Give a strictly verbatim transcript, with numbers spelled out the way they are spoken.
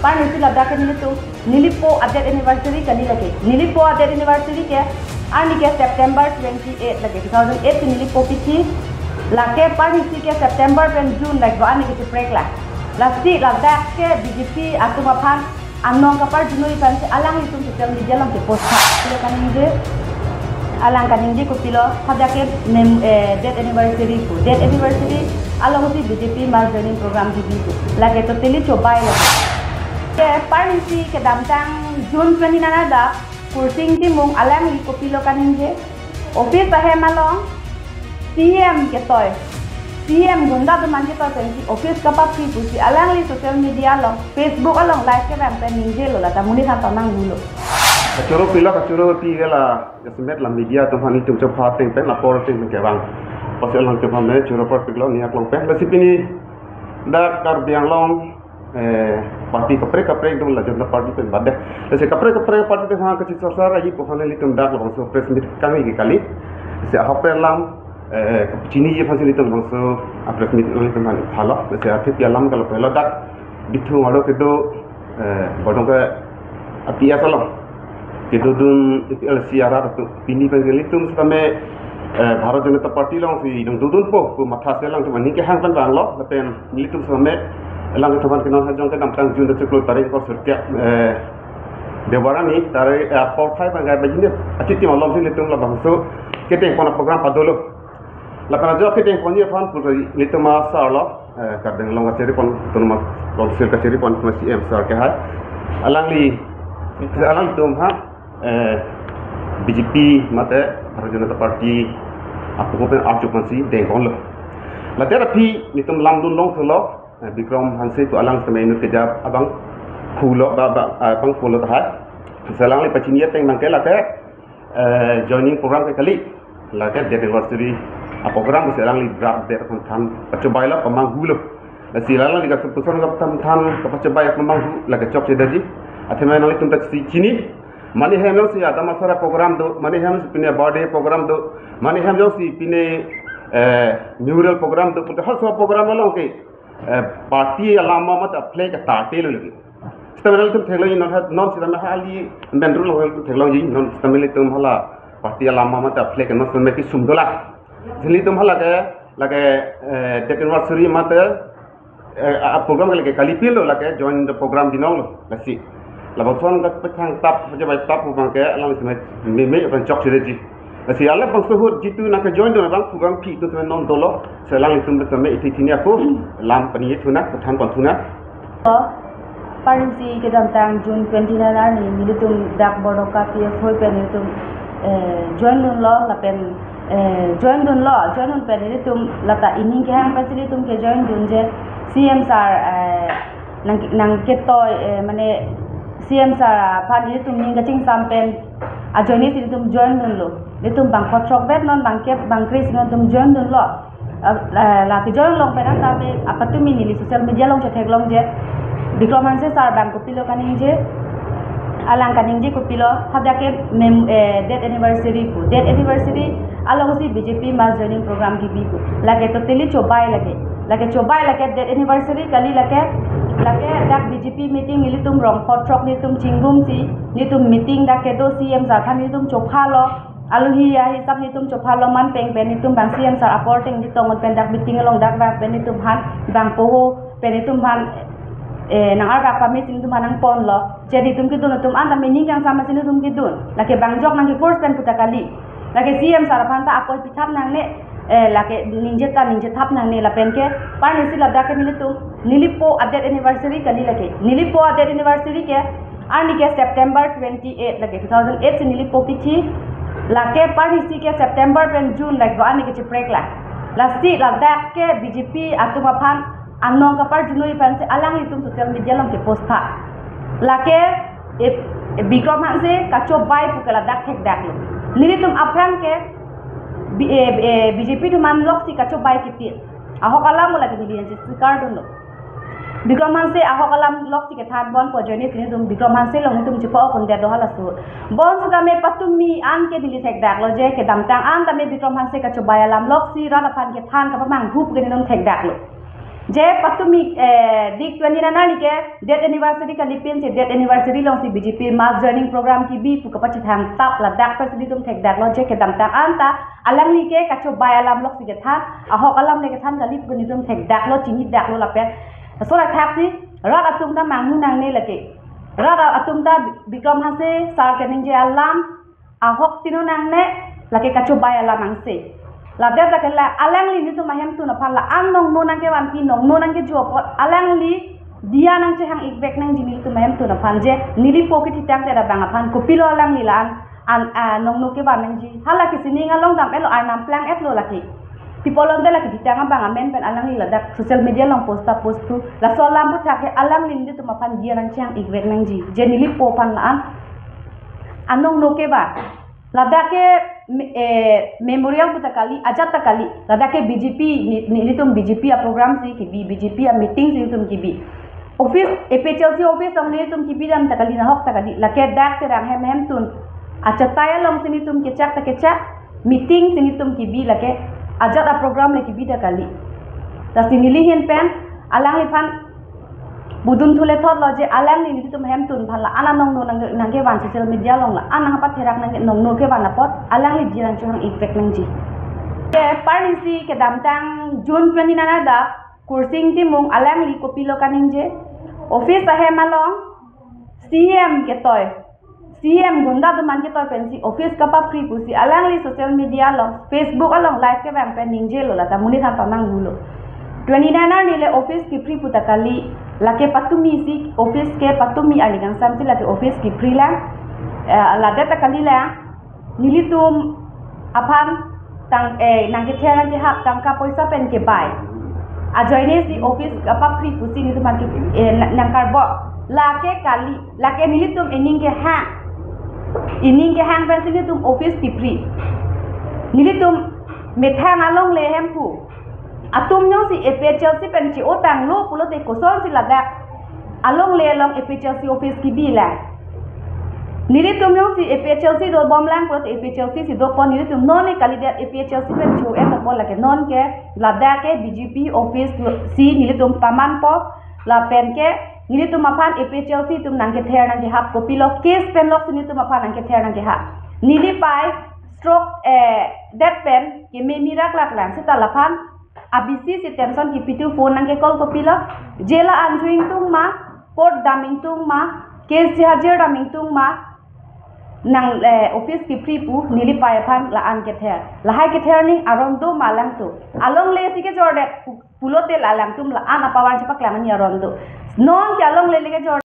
Parnisi ladak ke nelitum, nelipo a-death anniversary kali lake. Nelipo a-death anniversary ke, arni ke September twenty-eight lake, two thousand eight si nelipo pithi. Lake parnisi ke September pen June lake do arni ke chiprek la. Lasi ladak ke B J P atum aphan anong kaparjunoi aphan si alanglitum social media along ke post tha. Pilo kaningje, alang kaningje kopilo, hadak ke mem-, eh, death anniversary pu. Death anniversary along si B J P mass joining program kibi pu. Lake totally chobai lake. Ke parnisi kedamtang June twenty-nine ada, Kursing Timung alangli kopilo kaningje, office ahem along C M ketoi, C M gunda atum an ketoi pensi office kapapri pusi alangli social media along, Facebook along live kevang pen ningjelo, lata monit aphan pamanghulo. Kachoro pilo, kachoro pi ke la, jasemet la media atum aphan itum chopha ateng pen, apor ateng pen kevang. Pasi alangtum aphan me choro apor piklo, niak long pen. Lasi pini dak Karbi Anglong, eh, party kaprek kaprek do, la Janata Party pen badet. Lasi kaprek kaprek party atum aphan kachechorcha ra-i pu aphan nelitum dak labangso press meet kami ke kali. Lasi ahok pen alam, eh, chiniji aphan si nelitum labangso a-press meet nelitum aphan phalo. Lasi athe pi alam ke lapu lo, dak Bithung arlo kedo, eh, Bordon ke A P S along kedodun A P L C arat atum, pini pen nelitum setame, eh, Bharat Janata Party along si dodunpo pu matha si alangtum aning kehang pen vanglo, lapen nelitum setame alangtum aphan ke non hajong kedamtang June chiklo tarik ko sirkep, eh, Debarani tarik, eh, porphai pen gai bajine achitim alom si nelitum labangso kedeng pon a-program padolo. Lapen ajo kedeng ponji aphan pura nelitum asar lo, eh, Karbi Anglong kacheri pon, Autonomous Council kacheri pon, C M sir ke hai. Alangli, alangtum ha, eh, B J P mate Bharatiya Janata Party apuko pen arju pensi dengponlo. Later aphi nelitum lamdun longthulo, eh, Bikram Hanse pu alang setame inut kejap abang pulo, ba, ba, ah, abang pulo tahai. Lasi alangli pachini ateng nangke lake, eh, joining program ke kali, lake death anniversary a-program, lasi alangli draft date aphan than pachobailo, pamanghulo. Lasi alangli kapuson kapathan than kapachobai pamanghu, lake chokche detji. Athema nanglitum ta si chini, mane hem jongsi adam asar a-program do, mane hem jongsi pine birthday program do, mane hem jongsi pine, eh, mural program do, puta halaso program along ke, eh, party alam amat a-flag ta telo lagi. Setame nelitum theklongji non ha, non setame hali bendru lo nelitum theklongji non setame nelitum hala party alam amat a-flag non setame kesung dolang. Nelitum hala ke, lake, eh, death anniversary mate, eh, a-program ke lake kali pilo, lake join the program binong lo. Lasi labangson kapethang tap, pachobai tap pu abang ke alang setame meme aphan chokche detji. Lasi alabangso ahut jitu nangkejoindun abang pu abang phi tu setame non dolo, lasi alanglitum setame ithi thini ako lam pani thuna, pathan pon thuna. Parnisi kedamtang June twenty-nine arni nelitum dak Bordon A P S hoi pen nelitum, eh, joindunlo, lapen, eh, joindunlo, joindun pen nelitum lata ining kehang pensi nelitum kejoindunje, C M sir, eh, nang, nangketoi, eh, mane C M sir aphan nelitum ning kachingsam pen ajoine si nelitum joindunlo. Nelitum bang kothrok vet non, bang kep, bang kre si nelitum joindunlo. Ah, la, la kejoin long pen an tame apatumi neli social media along chetheklongje, Bikram Hanse sir abang kopilo kaningje, alang kaningje kopilo, hadak ke mem-, eh, death anniversary pu. Death anniversary along si B J P mass joining program kibi pu. Lake totally chobai lake. Lake chobai lake death anniversary kali lake, lake dak B J P meeting nelitum rong kothrok nelitum chingrumsi, nelitum meeting dak kedo C M sir aphan nelitum chophalo. Alohi ahisap nelitum chophalo, man peng pen nelitum bang C M sir apor ateng ditong pen dak meeting along dak bak pen nelitum aphan bang poho pen nelitum aphan, eh, nang-arvak pame si nelitum aphan nangponlo. Jadi nelitum kedun atum anta meaning kangsam si nelitum kedun. Lake bang jok nangke force pen puta kali. Lake C M sir aphan ta akoi pithap nangne, eh, lake ningje ta ningje thap nangne lapen ke parnisi ladak ke nelitum, nelipo a-death anniversary kali lake. Nelipo a-death anniversary ke arni ke September twenty-eight lake, two thousand eight si nelipo pithi, lake parnisi ke September pen June lake do arni ke chiprek la. Lasi ladak ke B J P atum aphan anong kaparjunoi aphan si alanglitum social media along ke post tha. Lake, eh, Bikram Hanse kachobai pu ke ladak thekdaklo. Nelitum aphrang ke B-, eh, eh, B J P atum an loksi kachobai kipi. Ahok alam mo lake neli ansi sikar dunlo. Bikram Hanse ahok alam loksi kethan ponpo ajoine si nelitum Bikram Hanse along nelitum chepo akun det do halaso. Bonsetame patumi an ke neli thekdaklo je kedamtang an tame Bikram Hanse kachobai alam loksi rat aphan kethan kapamanghu pu ke nelitum thekdaklo. Je patumi, eh, dik twenty nine arni ke death anniversary kalipin si death anniversary alongsi B J P mass joining program kebi pu kapachethang tap ladak pen si nelitum thekdaklo je kedamtang anta alangli ke kachobai alam lok si kethan, ahok alam le kethan kali pu nelitum thekdaklo chinidaklo lapen. Laso athak si rat atum ta manghu nangne lake. Rat atum ta Bikram Hanse sar keningje alam ahok tino nangne lake kachobai alam angse. Ladak lake la alangli nelitum ahemtun aphan la-an nongno nangkevanpi nongno nangkejo apot alangli diya nangchehang-ikvek nangji nelitum ahemtun aphan je nelipo kethitang te abang aphan kopilo alangli la-an an, ah, nongno kevan nangji. Hala kesining along dam-etlo arnam plang-etlo lake. Pi apotlo te lake thitang abang amen pen alangli ladak social media along post ta post thu. Laso alam aphuthak ke alangli nelitum aphan diya nangchehang-ikvek nangji. Je nelipo aphan la-an anongno kevan. Ladak ke me-, eh, memorial pu ta kali, ajat ta kali. Ladak ke B J P, ne-, nelitum B J P a-program si kebi, B J P a-meeting si nelitum kebi. Office, A P H L C office along nelitum kebi dam ta kali, nahok ta kali. Lake dak Terang hem hemtun achatai alongsi nelitum kechak ta kechak, meeting si nelitum kebi lake ajat a-program le kebi ta kali. Lasi neli ahin pen alangliphan pudun thule thotlo je alangli nelitum ahemtun aphan la-an anongno nang, nangkevan social media along la-an nangpatherak nang nongno kevan apot alangli diya nangchehang-ikvek nangji. Ke parnisi kedamtang June twenty nine adap Kursing Timung alangli kopilo kaningje office ahem along C M ketoi, C M gunda atum an ketoi pensi office kapapri pusi alangli social media along, Facebook along live kevang pen ningjelo, lata monit aphan pamanghulo. Twenty nine arni le office kepri pu ta kali, lake patumi si office ke patumi arni kangsam si lake office kepri lang, eh, ladak ta kali lang. Nelitum aphan tang, eh, nangkether nangkehap tangka poisa pen kebai. Ajoine si office kapapri pusi nelitum aphan ke, eh, na-, nangkarbok. Lake kali, lake nelitum ening kehang. Ening kehang pensi nelitum office kepri. Nelitum methang alongle hemphu atum jongsi A P H L C pen che-otanglo pulote kosonsi ladak alongle along A P H L C office kebi lang. Nelitum jongsi A P H L C dobom lang pulote A P H L C si dopo, nelitum non ke kalidet A P H L C pen cho-et dopo, lake non ke ladak ke B J P office si nelitum pamanpo, lapen ke nelitum aphan A P H L C atum nangkether nangkehap, kopilo case pen loksi nelitum aphan nangkether nangkehap. Neli pai stroke, eh, det pen keme mirak lak lang seta laphan abisi si tension kepi thu phone nangke-call kopilo, je la-an chu ingtung ma, court dam ingtung ma, case si hajir dam ingtung ma, nang, eh, office kepri pu neli pai aphan la-an kether. Lahai kether ning aron do ma alangtum. Alongle si kejordet pu-, pulote la alangtum la-an apavan chepaklang ani aron do. Non ke alongle le kejor